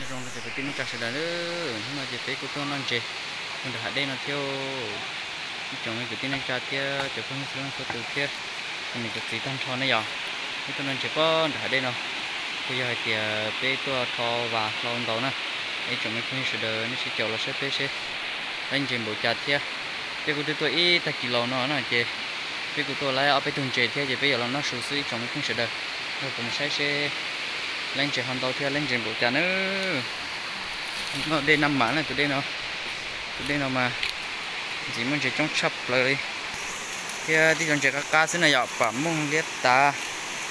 Zoo rau cov kwv tij neej tsa sawv daws, hnub no ces peb kuj tuaj noj ntses rau nram hav dej no thiab. Ib tsoom me kwv tij neej tsa thiab cov phooj ywg txhua leej txhua tus thiab, cov niam cov txiv tag nrho ne yom. Peb tuaj noj ntses puag nram hav dej no, kuj yog hais tias peb tuaj rho vas hlau ntaus na. Ib tsoom me phooj ywg sawv daws nej sib caum los saib peb seb laib ntses npaum cas thiab. Peb kuj twb tuaj ib tag kis los no na ces peb kuj tuaj laib ob peb tug ntses thiab ces peb yuav los noj su xwb ib tsoom me phooj ywg sawv daws. Nrog kuv mus saib seb laib ntses ho ntau thiab laib ntses npaum cas na. Noj dej Naj Mam na, tus dej no, tus dej no mas ntxim muaj ntses coob tshaj plaws li. Thiab tib co ntses qab qab xwb no yom, pam mooj, liab tav,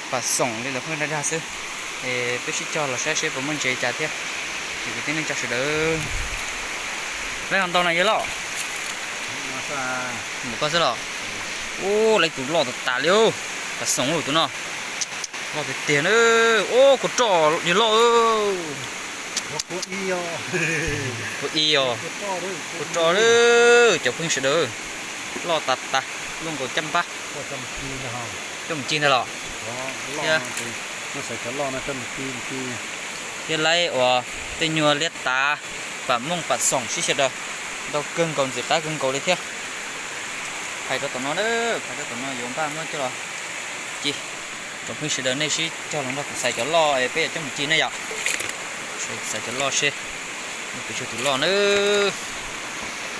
pam xoom li lawv pheej dag dag xwb. Es peb sib cog los saib seb puas muaj ntses cas thiab. Ces kwv tij neej tsa sawv daws, laib ho ntau na yawg loj? Ntawm koj xwb los? Ub, laib tus loj tas tas li, pam xoom tus no. Loj tiag tiag na. Ub, kua roj yawg loj. Kua ib os. Kua roj, cov phooj ywg sawv daws, loj tas tas, luaj nkaus caj npab. Coj mus ci ntag los? Thiab laib uas tej nyuag liab tav, pam mooj pam xoom sib xyaw daws, ntau kawg nkaus ntxim qab kawg nkaus li thiab. Phais rau tom no, phais rau tom no yuav npaj muab coj los ci. Tsoom phooj ywg sawv daws nej sib cog los nrog kuv xaiv cov loj es peb yuav coj mus ci na yom. Xaiv cov loj seb, kuv tshuav tus loj na,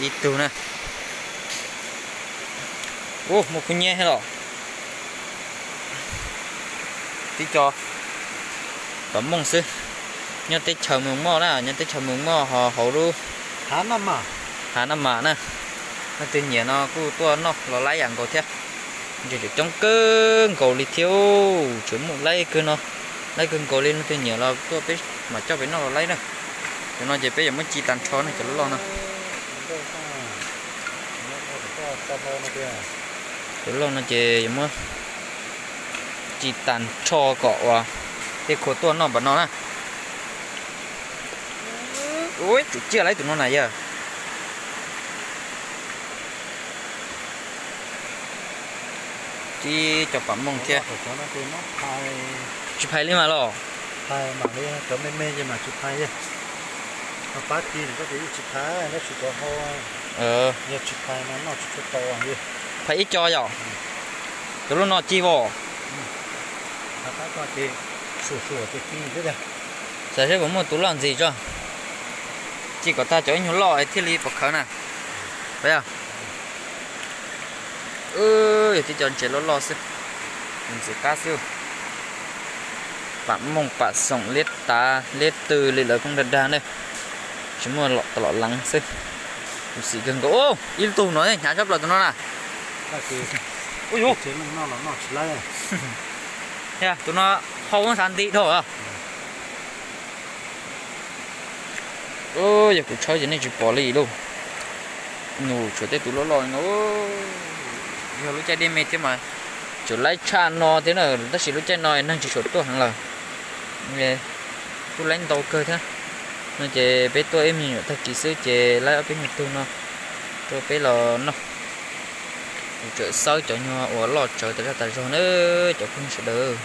ib tug na. Ub, muaj kub hnyiab thiab los? Tib co pam mooj xwb. Nyob teb chaws Moos Moj na, nyob teb chaws Moos Moj ho hauv lub hav Naj Mam na. Leej twg nyiam no kuj tuaj noj los laib yam nkaus thiab. Ntses tseem coob kawg nkaus li thiab, tseem muaj laib kawg no, laib kawg nkaus li. Leej twg nyiam los tuaj peb mam coj pem noj los laib na. Cov no ces peb yuav muab ci tag nrho na, cov loj no. Cov loj no ces yuav muab ci tag nrho kom uas tej khua tuaj noj npam no na. Ub, tsum ciaj laib tus no na yawg. Tib co pam mooj thiab. Tsis phais li mas los? Cov me me ces mas tsis phais. Pab ci nws koj ces yeej tsis phais, tab sis cov hau, yog tsis phais mas noj tsis tshua tau. Phais ib co yom? Cov lub no ci as. Xav seb puas muaj tus loj ntxiv tso. Ci kom tag cov ib nyuag loj thiaj li pom khawv na. Yog tib co ntses loj loj xwb, ntxim qab xwb. Pam mooj pam xoom liab tav liab tw li lawv pheej dag dag ne. Tsis muaj, los leev xwb. Tus xim kawg nkaus, ib tug no hnyav tshaj plaws tus no na. Tus no hau xav nti dhau. Yog kuv tshawb ces nej tsis pom li lauj. Nws tshuav tej tus loj loj no. Yog lub caij dej me thiab mas tseem laib tshaj no thiab na, tab sis lub caij no neeg tsis tshua tuaj heev lawm. Kuj laib ntau kawg thiab. No ces peb tuaj ib me nyuam tag kis xwb ces laib ob peb nyuag tug no rau peb los noj. Kuv tseem xawb cov nyuag uas loj tsawv tas zaj tas zog na, cov phooj ywg sawv daws.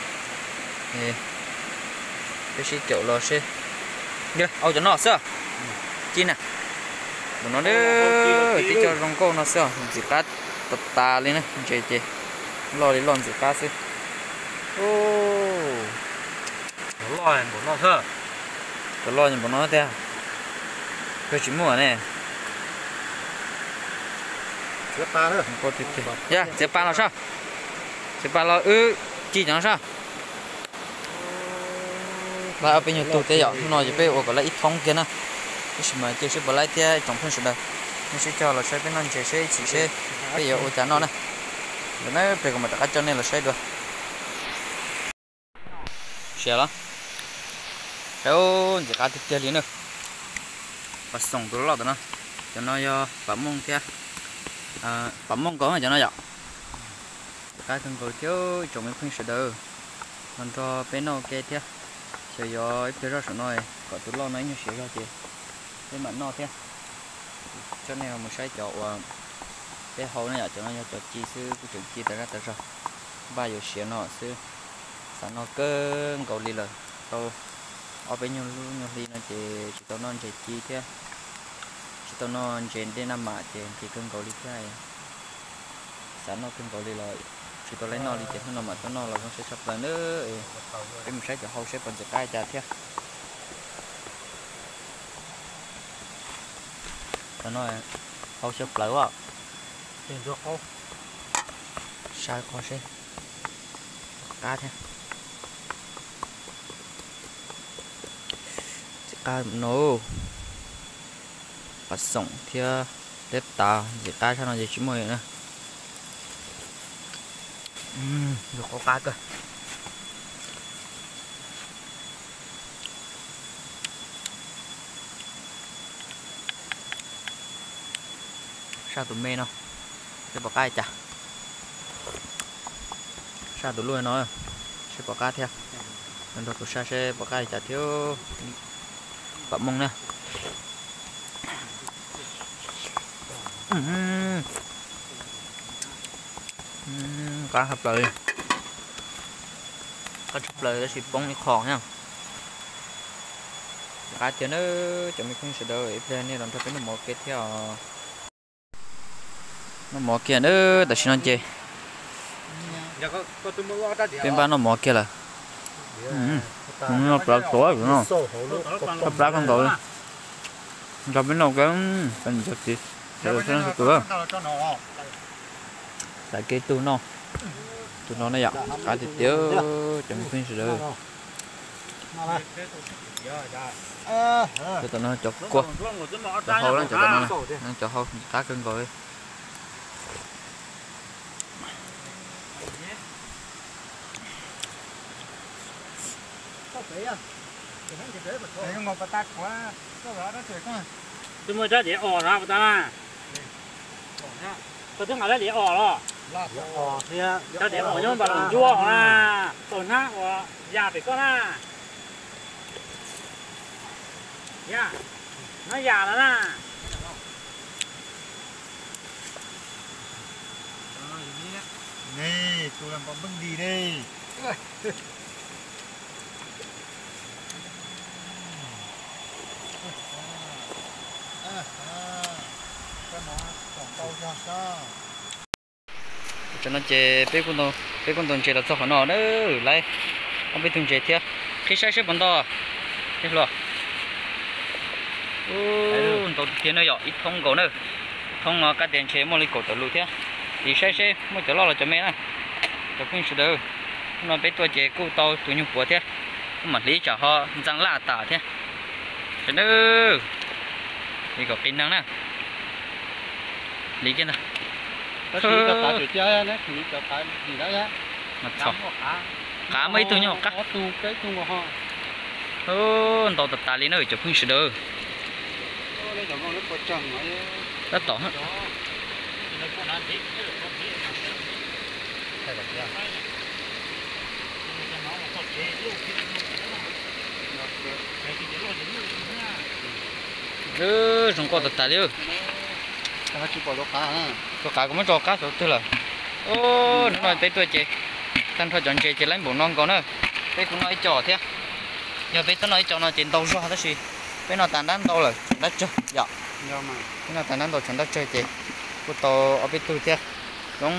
Peb sib caum los seb. Au cov no xwb. Ci na. Tus no, tib co zoo nkauj no xwb, ntxim qab tas tas li na, ntses ces loj li loj ntxim qab xwb. Cov loj npaum no tiag, kawg tsis muaj ne. Yog txiav pas los sab, txiav pas los wb ci cov no sab. Laib ob peb nyuag tug thiab yom, hnub no ces peb ua kom laib ib thoob kiag na. Tab sis mas cia seb puas laib thiab tsoom phooj sawv daws, nej sib cog los saib peb noj ntses seb ib chim seb peb yuav ua cas noj na. Ntawm no peb kuv mam rov qab coj nej los saib dua. Siav los, saib ntxim qab tiag tiag li na. Pas xoom tus loj tom no, cov no yog pas mooj thiab, pas mooj nkaus cov no yom. Ntxim qab kawg nkaus thiab tsoom me phooj ywg sawv daws, los nrog peb noj ua ke thiab. Xyov yog ib pliag zoj saum no kom tus loj no ib nyuag siav zog ces peb mam noj thiab. Coj nej mus saib cov uas peb hau na yom, cov no yog cov ci xwb kuj tseem ci tas zaj tas zog, npaj yuav siav no xwb. Xav noj kawg nkaus li lawm, tau Ob peb nyuag lub nyuag hli no ces tsis tau noj ntses ci thiab, tsis tau noj ntses dej naj mam ces nqhis kawg nkaus li thiab. Xav noj kawg nkaus li los tsis tau laib noj li ces hnub no mam tuaj noj los zoo siab tshaj plaws nawb. Peb mus saib cov hau seb puas ntxim qab cas thiab. Cov no hau xyaw plaws as. Saib qhov seb qab thiab. Ntxim qab no, pas xoom thiab liab tav ntxim qab tshaj no ces tsis muaj na. Zoo qab kawg. Saj tus me no, seb puas qab li cas. Saj tus luaj no, seb puas qab thiab. Nrog kuv saj seb puas qab li cas thiab. Pam mooj na. Qab tshaj plaws, qab tshaj plaws tab sis poob ib qho thiab. Qab tiag na. Cov me phooj ywg sawv daws, ib pliag nej los nrog peb noj mov ua ke thiab os. Noj mov kiag na, tam sim no ces peb npaj noj mov kiag lawm. Noj plawv tuav no, noj plab kawg nkaus li. Nrog peb noj, peb mus cov txiv sawv daws txhua tus. Txav kev tug noj, tus no na yom, qab tiag tiag, cov me phooj ywg sawv daws. Cov tom no cov kua, cov hau na, cov tom no, cov hau qab kawg nkaus li. Twb muaj rab diav os na puas tau na? Koj twb nqa rab diav os los? Rab diav os nyob npas loos ncuab hauv na, tau hnab ua ya pem koj na. Ya, hnab ya no na. Tus npau npeej di ne. Tam no ces peb kuj ntaus ntses los txog qhov no na, lawv ob peb tug ntses thiab, qhib saib seb puas nto. Ntau tiag tiag na yom, ib thoob nkaus na. Thoob no kab tias ntshe muaj li kaum tawm lus thiab. Tiv saib seb muaj cov loj los cov me na. Cov phooj ywg sawv daws, hnub no peb tuaj ces kuj tau tus nyuag puav thiab, kuj mam hliv tsam ho ntxeev laj tas thiab. Sawv daws, li kom qis neeg na. Hliv kiag ntag. Qav muaj ib tug nyob hauv qab. Ntau tas tas li na cov phooj ywg sawv daws. Tab tom zoo nkauj tas tas li. Tus qav kuv muab tso qab saum twg lawm. Hnub no peb tuaj ces tag nrho cov ntses ces lawv npaum no nkaus na. Peb kuj noj ib co thiab. Yog peb tuaj noj ib co no ces ntau zog tab sis peb noj tas ntab ntau lawm tshuav ntab tsawg yom. Peb noj tas ntab ntau tshuav ntab tsawg ces kuj tau ob peb tug thiab. Zoo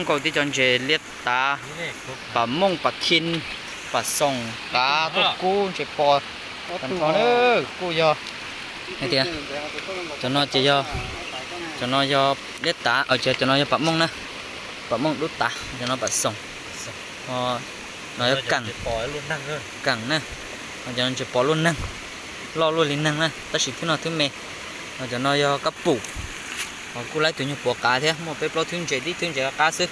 nkauj tib co ntses liab tav, pam mooj, pam thin, pam xoom, qav, tuaj kub, ntses pos. Tag nrho na kuj yog hais tias cov no ces yog, cov no yog liab tav, cov no yog pam mooj na, pam mooj dub tav, cov no pam xoom. No yog keem, keem na, cov no ntses pos luaj neeg, loj luaj li neeg na tab sis thwb no thwb me. Cov no yog kab pum, kuj laib tus nyuag puav qav thiab, muaj peb plaub thwb ntses, tib thwb ntses qab qab xwb.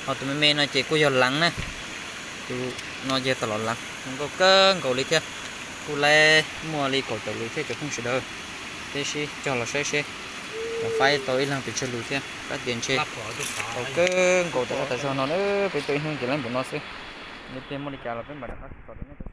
Ho tus me me no ces kuj yog leev na, tus no yog tas los leev, zoo nkauj kawg nkaus li thiab. Kuj laib muaj li kaum tawm lus thiab cov phooj sawv daws. Peb sib cog los saib seb los faib tau ib leeg pes tsawg lus thiab. Kab tias ntshe tau kawg nkaus tas zaj tas zog no na, peb tuaj ib hnub ces laib npaum no xwb. Yog tias muaj li cas los peb mam rov qab tso rau nej.